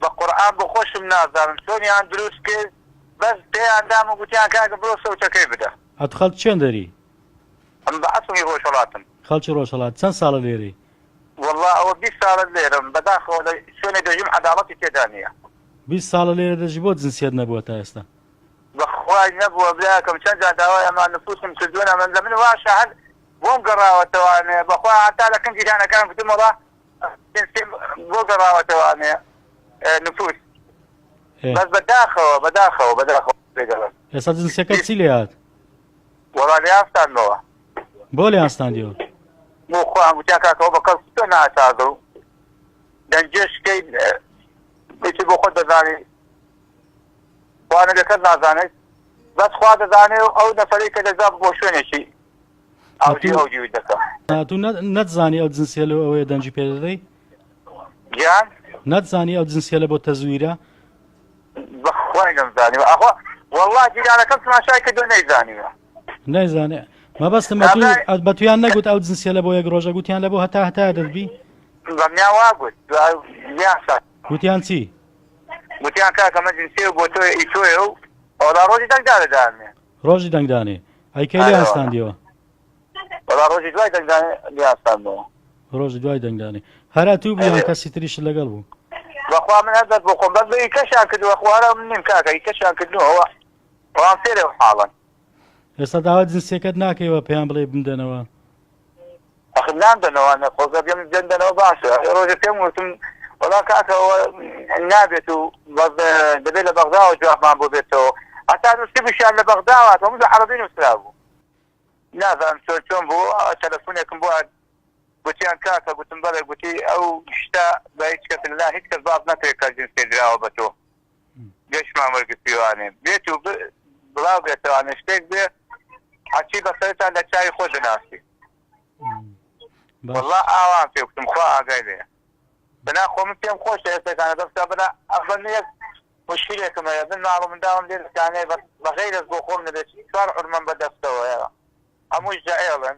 بە قورعان بۆ خۆشم نازانم چۆنیان دروست کرد بەس پێیان دام و گوتیان کاکە بڕۆ سەوتەکەی بدە. ئەتو خەڵکی چێن دەری؟ ئەمن بە ئەسڵی ڕۆژهەڵاتم. خەڵکی ڕۆژهەڵات چەند ساڵە لێرەی؟ وەڵا ئەوە 20 ساڵە لێرەم بەداخەوە لە شوێنێ دەژیم عەداڵەتی تێدا نییە. 20 ساڵە لێرە دەژی بۆ جنسیەت نەبووە تا ئێستا؟ بەخوای نەبووە براکەم چەند جار داوای ئەمان نفوسم کردوون ئەمن لە من واشە هەر بۆم گەڕاوەتەوانێ بەخوا هەتا لە کن جیرانەکان گوتم وەڵا جنسیم بۆ گەڕاوەتەوانێ نفوس بەس بەداخەوە بەداخەوە بەداخەوە پێ دەڵێم. ئێستا جنسیەکەت چی لێ هات؟ وەڵا لێیان ستاندمەوە. بۆ لێیان ستاندیەوە؟ بۆ خۆیان گوتیان کاکە ئەوە بە کەڵکی تۆ ناتاگە و دەنگێش کەی ئیتر بۆ خۆت دەزانی خوا نەبێ کەس نازانێت بەس خوا دەزانێ و ئەو نەفەرەی کە دەزا بۆ شوێنێکی ئەودیو ئەودیوی دەکا. ئەتوو نەتزانی ئەو جنسیە لۆ ئەوەیە دەنگی پێ دەدەی؟ گیان؟ نەتزانی ئەو جنسیە لە بۆ تەزویرە؟ بەخوای نەمزانیوە ئەخوا وەڵا جیرانەکەم تماشای کردووە نەیزانیوە. نەیزانێ مەبەستم ئەتوو بەتویان نەگوت ئەو جنسیە لە بۆ یەک ڕۆژە گوتیان لە بۆ هەتا هەتایە دەتبی؟ بەمنیان وا گوت گوتیان چی؟ گوتیان کاکە من جنسیە بۆ تۆ ئی تۆیە و وەڵا ڕۆژی دەنگدانە دانێ. ڕۆژی دەنگدانێ ئەی کەی لێیان ستاندیەوە؟ وەڵا ڕۆژی دوای دەنگدانێ لێیان ستاندمەوە. ڕۆژی دوای دەنگدانێ هەر ئەتوو بوو یان کەسی تریشت لەگەڵ بوو؟ بەخوا من هەر بەس بۆ خۆم بەس ئی کەشیان کردووە خۆ هەر من نیم کاکە ئی کەشیان کردووە ئەوە ئەوان فێرێ و حاڵن. ئێستا داوای جنسیەکەت ناکەیەوە پێیان بڵێ بمدەنەوە؟ ئەخر نامدەنەوە نە خۆزگە پێم دەنەوە باشە ڕۆژێ پێم وتم وەڵا کاکە ئەوە نابێت و دەبێت لە بەغداوە جوابمان بۆ بێتەوە هەتا نووسیبووشیان لە بەغداوە هەموو لە عەرەبی نووسرابوو نازانم چۆن چۆن بوو تەلەفۆنێکم بۆ گوتیان کاکە گوتم بەڵێ گوتی ئەو شتە بە هیچ کەس لە هیچ کەس باس نەکرێت کە جنسێ دراوە بە تۆ گەشمان وەرگرتیوانێ بێت و بڵاو بێتەوانێ شتێک بێ هەرچی بەسەرتا لە چاوی خۆت دەناسی وەڵا ئاوان پێ گوتم خوا ئاگای لێیە بەنا خۆ من پێم خۆشە ئێستەکانە بەس بەنا ئەفەن یەک مشکلێکم هەیە من ماڵ و منداڵم لێ دەکانێ بەس بەغەیرەز بۆ خۆم نەبێت چوار عورمەم بەدەستەوەیە هەمووش جەعێڵن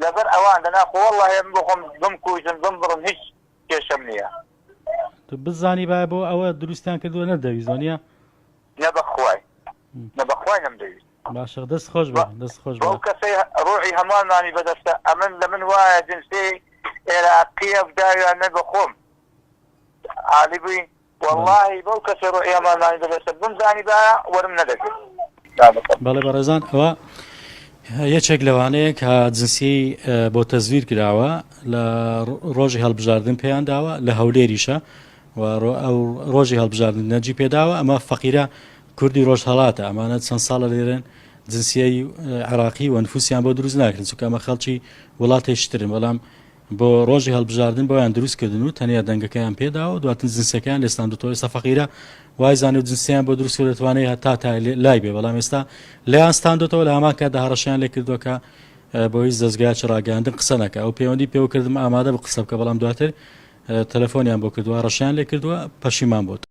لەبەر ئەوان دەنا خۆ وەڵڵاهی من بۆ خۆم بمکوژن بمبڕن هیچ کێشەم نییە. تو بزانی بایە بۆ ئەوە دروستیان کردووە نەتدەویست وانیە؟ نە بەخوای نە بەخوای نەمدەویست. باشە دەست خۆش بێ دەست خۆش بێ. بەو کەسەی ڕۆحی هەموانمانی بەدەستە ئەمن لە من وایە جنسی عێراقیە داویان نە بەخۆم عالی بووی وەڵاهی بەو کەسەی ڕۆحی هەموانمانی بەدەستە بمزانیبایە وەرم نەدەگرت. بەڵێ بەڕێزان ئەوە یەکێک لەوانەیە کە جنسی بۆ تەزویر کراوە لە ڕۆژی هەڵبژاردن پێیان داوە لە هەولێریشە و ئەو ڕۆژی هەڵبژاردن نەجی پێداوە ئەمە فەقیرە کوردی ڕۆژهەڵاتە ئەمانە چەند ساڵە لێرن جنسیەی عراقی و نفوسیان بۆ دروست ناکرن چونکە ئەمە خەڵکی وڵاتێکی ترن بەڵام بۆ ڕۆژی هەڵبژاردن بۆیان دروست کردن و تەنیا دەنگەکەیان پێداوە دواتن جنسەکەیان لێستاندوتەوە ئێستا فەقیرە وای زانێ و جنسیان بۆ دروست کرد دەتوانێت هەتا تا لای بێ بەڵام ئێستا لێیان ستاندوتەوە لە هەمان کاتدا هەڕەشەیان لێ کردووە کە بۆ هیچ دەزگایەکی ڕاگەیاندن قسە نەکا ئەو پەیوەندی پێوە کردم ئامادە بوو قسە بکە بەڵام دواتر تەلەفۆنیان بۆ کردووە هەڕەشەیان لێ کردووە پەشیمان بۆتەوە.